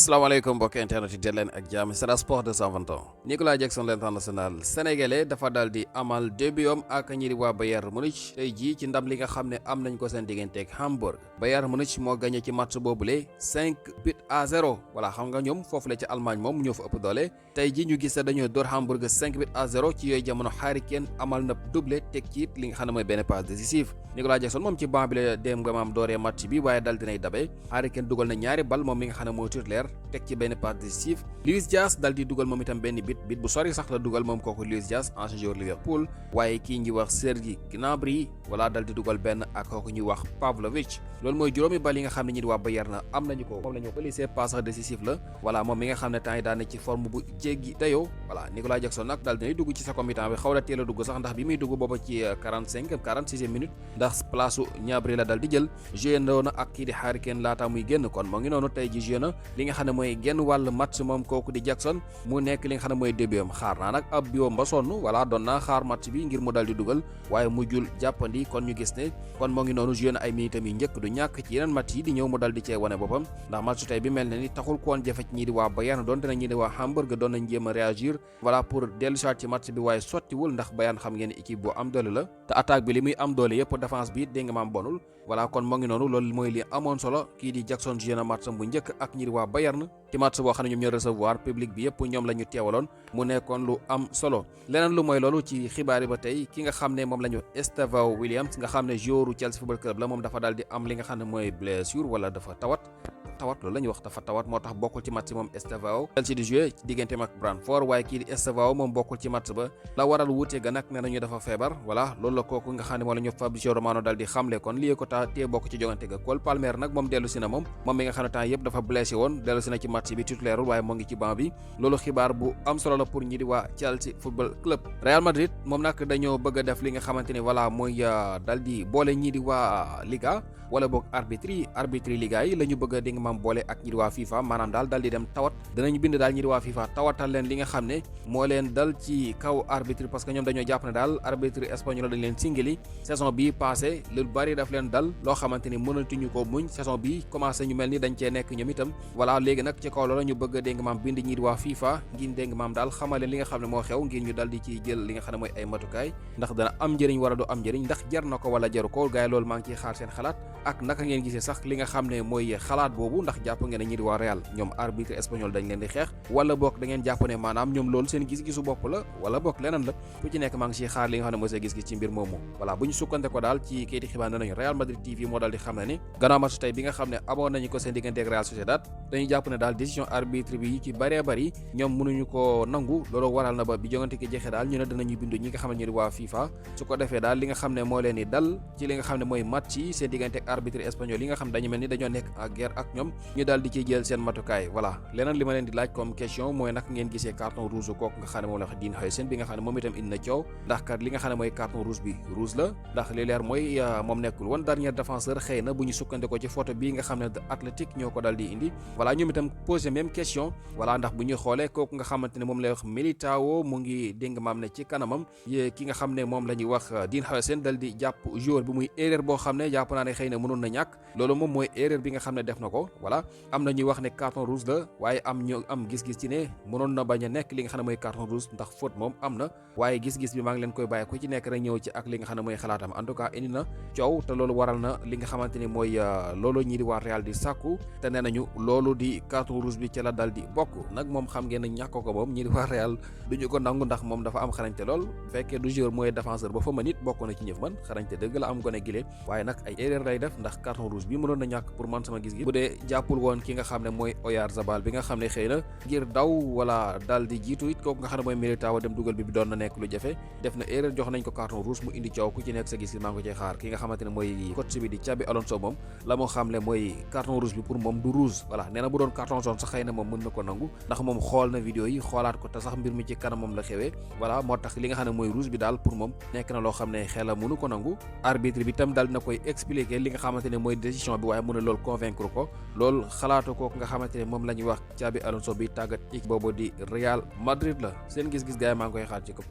salaamaaleykum mbokki internet yi leen ak jàmm Sen Sport 221 Nicolas Jackson l'international sénégalais dafa daal di amal début ak ñi di waa Bayern Munich tey jii ci ndam li nga xam ne am nañ ko seen digganteeg Hamburg. Bayern Munich moo gagné ci match boobule 5-0 voilà xam nga ñoom foofu la ci Allemagne moom ñoo fa ëpp doole tey jii ñu gis dañoo door Hamburg 5-0 ci yooyu jamono Harry Kane amal na doublé teg ci it li nga xam ne mooy benn passe décisif. Nicolas Jackson moom ci banc bi la dem nga maam dooree match bi waaye dal dinay dabe Harry Kane dugal na ñaari bal moom mi nga xam ne mooy titulaire teg ci benn passe décisif. Luis Diaz dal di dugal moom itam benn bit bu sori sax la dugal moom kooku Luis Diaz ancien joueur Liverpool waaye kii ñuy wax Sergi Gnabry wala dal di dugal benn ak kooku ñuy wax Pavlovic. Loolu mooy juróomi bal yi nga xam ne ñi di waa Bayern am nañu ko moom la ñu ko lycée passe décisif la voilà moom mi nga xam ne temps yi daan na ci forme bu jéggi dayoo voilà Nicolas Jackson nag dal dinay dugg ci sa mi-temps bi xaw la teel a dugg sax ndax bi muy dugg booba ci 46e minute ndax place u Gnabry la dal di jël joué na ak kii di Harry Kane laata muy génn kon moo ngi noonu tey ji joué na li nga xam ne mooy genn wàll match moom kooku di Jackson mu nekk li nga xam ne mooy début am xaar naa nag ab biwoom ba sonn voilà doon naa xaar match bi ngir mu dal di dugal waaye mujjul jàppandi kon ñu gis ne kon moo ngi noonu joué na ay minutes yi njëkk du ñàkk ci yeneen match yi di ñëw mu dal di cee wane boppam ndax match tey bi mel na ni taxul ko woon jafe ci ñii di waa Bayern doonte na ñii di waa Hamburg doon nañ jéem a réagir voilà pour dellu soit ci match bi waaye sottiwul ndax Bayern xam ngeen équipe bu am doole la te attaque bi li muy am doole yëpp défense bi dégg nga maam bonul voilà kon moo ngi noonu loolu mooy li amoon solo kii di Jackson joué na match bu njëkk ak ñii di waa Bayern ci match boo xam ne ñoom ñoo recevoir public bi yëpp ñoom la ñu teewaloon mu nekkoon lu am solo leneen lu mooy loolu ci xibaar yi ba tey ki nga xam ne moom la ñu Estevao Williams nga xam ne joueur Chelsea football club la moom dafa daal di am li nga xam ne mooy blessure wala dafa tawat loolu la ñuy wax dafa tawat moo tax bokkul ci match moom Estevao Chelsea di joué digganteem ak Brentford waaye kii di Estevao moom bokkul ci match ba la waral wuute ga nag ne nañu dafa feebar voilà loolu la kooku nga xam ne moo la ñu Fabrizio Romano daal di xamle kon lii ko taa tee bokk ci jogante ga Cole Palmer nag moom dellu si na moom mi nga xam ne temps yëpp dafa blessé woon dellu si na ci match bi titulaire waaye moo ngi ci banc bi loolu xibaar bu am solo la pour ñi di waa Chelsea football club. Real Madrid moom nag dañoo bëgg a def li nga xamante ne voilà mooy dal di boole ñi di waa Liga wala boog arbitre Liga yi la ñu bëgg a di nga maam boole ak ñi di waa FIFA maanaam dal di dem tawat danañ bind daal ñi di waa FIFA tawatal leen li nga xam ne moo leen dal ci kaw arbitre parce que ñoom dañoo jàpp ne daal arbitre espagnol dañ leen singili saison bi passé lu bari daf leen dal loo xamante ni mënatuñu ko muñ saison bi commencé ñu mel ni dañ cee nekk ñoom itam voilà léegi nag ci kaw loola ñu bëgg a dégg maam bind ñi di waa FIFA ngir dégg maam daal xamal leen li nga xam ne moo xew ngir ñu dal di ci jël li nga xam ne mooy ay matukaay ndax dana am njëriñ wala du am njëriñ ndax jar na ko wala jaru ko gars yi loolu maa ngi ciy xaar seen xalaat ak naka ngeen gisee sax li nga xam ne mooy xalaat boobu ndax jàpp ngeen ne ñi di waa Real ñoom arbitre espagnol dañ leen di xeex wala bokk da ngeen jàpp ne maanaam ñoom loolu seen gis-gisu bopp la wala bokk leneen la ku ci nekk maa ngi ciy xaar li nga xam ne mooy sa gis-gis ci mbir moomu voilà bu ñu sukkante ko daal ci kayiti xibaar ne nañu Real Madrid TV moo daal di xam ne ni gannaaw match tey bi nga xam ne amoon nañu ko seen diggante ak Real Sociedad dañuy jàpp ne daal décision arbitre bi ci bëree bëri ñoom mënuñu ko nangu loolu waral na ba bi jongante ki jeexee daal ñu ne danañu bindu ñi nga xam ne ñu di waa FIFA su ko defee daal li nga xam ne moo leen di dal ci li nga xam ne mooy match yi seen diggante ak arbitre espagnol yi nga xam dañu mel ni dañoo nekk en guerre ak ñoom ñu daal di ciy jël seen matukaay voilà leneen li ma leen di laaj comme question mooy naka ngeen gisee carton rouge kooku nga xam ne moom la wax Dean Huijsen bi nga xam ne moom itam indi na coow ndax kat li nga xam ne mooy carton rouge bi rouge la ndax li leer mooy moom nekkul woon dernier défenseur xëy na bu ñu sukkandikoo ci photo bii nga xam ne Athletic ñoo ko daal di indi voilà ñoom itam posé même question voilà ndax bu ñuy xoolee kooku nga xamante ne moom lay wax Militao mu ngi dégg maam ne ci kanamam ki nga xam ne moom la ñuy wax Dean Huijsen dal di jàpp joueur bi muy erreur boo xam ne jàpp naa ne xëy na mënoon na ñàkk loolu moom mooy erreur bi nga xam ne def na ko voilà am na ñuy wax ne carton rouge la waaye am gis-gis ci ne mënoon na bañ a nekk li nga xam ne mooy carton rouge ndax faute moom am na waaye gis-gis bi maa ngi leen koy bàyyi ku ci nekk rek ñëw ci ak li nga xam ne mooy xalaatam en tout cas indi na coow te loolu waral na li nga xamante ni mooy loolu ñii di waa Real di sàkku te nee nañu loolu di carton rouge bi ci la dal di bokk nag moom xam ngeen ne ñàkk ko moom ñii di waa Real duñu ko nangu ndax moom dafa am xarañte lool fekkee du joueur mooy défenseur ba fa ma nit bokk na ci ñëf man xarañte dëgg la am gone gile waaye nag ay erreur lay def ndax carton rouge bi mënoon na ñàkk pour man sama gis-gis bu dee jàppul woon ki nga xam ne mooy Oyarzabal bi nga xam ne xëy na ngir daw wala dal di jiitu it kooku nga xam ne mooy Militao dem dugal bi doon na nekk lu jafe def na erreur jox nañ ko carton rouge mu indi coow ku ci nekk sa gis-gis maa ngi ko cay xaar ki nga xamante ne mooy coach bi di Xabi Alonso moom la moo xam ne mooy carton rouge bi pour moom du rouge voilà nee na bu doon carton jaune sax xëy na moom mën na ko nangu ndax moom xool na vidéo yi xoolaat ko te sax mbir mi ci kanam moom la xewee voilà moo tax li nga xam ne mooy rouge bi daal pour moom nekk na loo xam ne xel a mënu ko nangu arbitre bi tam daal dina koy expliquer li nga xamante ne mooy décision bi waaye mu ne loolu convaincre ko loolu xalaatu ko nga xamante ne moom la ñuy wax Xabi Alonso bi tàggat équipe boobu di Real Madrid la seen gis-gis gars yi maa ngi koy xaar ci ko